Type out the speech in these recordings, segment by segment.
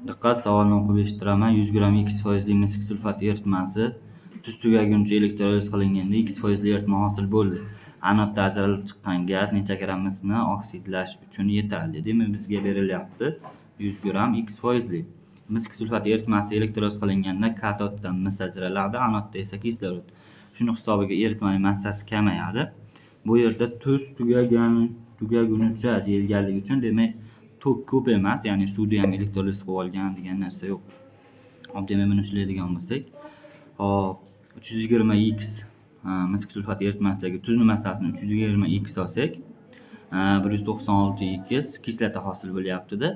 Diqqat, savolni o'qib eshittiraman. 100 gramm x foizli misik sulfat eritmasi tuz tugaguncha elektroliz qilinganda x foizli eritma hosil bo'ldi. Anodda ajralib chiqqan gaz necha gramm misni oksidlash uchun yetarli? Demak, bizga berilyapti 100 gramm x foizli misik sulfat eritmasi elektroliz qilinganda katoddan mis ajraladi, anodda esa kislorod. Shuni hisobiga eritmaning massasi kamayadi. Bu yerda tuz tugagunicha deyilganligi uchun, demak, tok ko'p emas, ya'ni suvni ham elektroliz qilib olgan degan narsa yo'q. Hop, demak, buni ushlaydigan bo'lsak, hop, 320 x misik sulfat eritmasidagi tuzni massasini 320 x olsak, 196 x kislota hosil bo'lyapti-da.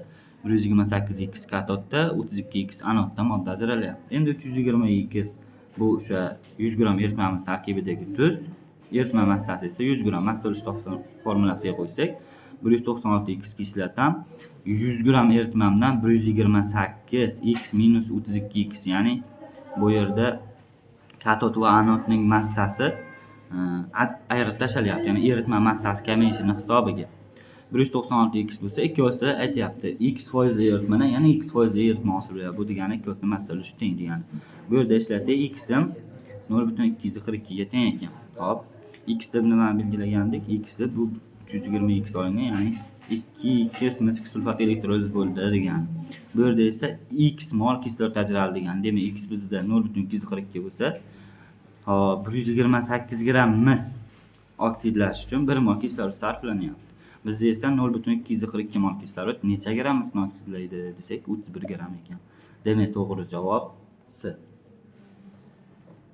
128 x katodda, 32 x anodda modda ajralyapti. Endi 320 x bu o'sha 100 gramm eritmamiz tarkibidagi tuz, eritma massasi esa 100 gramm. Massa ulush formulasiga qo'ysak, 196 x kislotam 100 gramm eritmamdan 128 x minus 32 x, ya'ni bu yerda katod va anodning massasi ayirib tashlalyapti, ya'ni eritma massasi kamayishini hisobiga. 196 x bo'lsa, ikkovsi aytyapti, x foizli eritmadan yana x foizli eritma hosil bo'lyapti. Bu degani ikkovsi massa ulushi teng degani. Bu yerda ishlasak, x ham 0,242 ga teng ekan. Hop, x deb nimani belgilagandik? X deb bu 320 x olingan, ya'ni 2 x misik sulfat elektroliz bo'ldi degani. Bu yerda esa x mol kislorod ajraldi degani. Demak, x bizda 0,242 bo'lsa, hop, 128 gramm mis oksidlash uchun 1 mol kislorod sarflanyapti. Bizda esa 0,242 mol kislorod necha gramm misni oksidlaydi desak, 31 gramm ekan. Demak, to'g'ri javob C.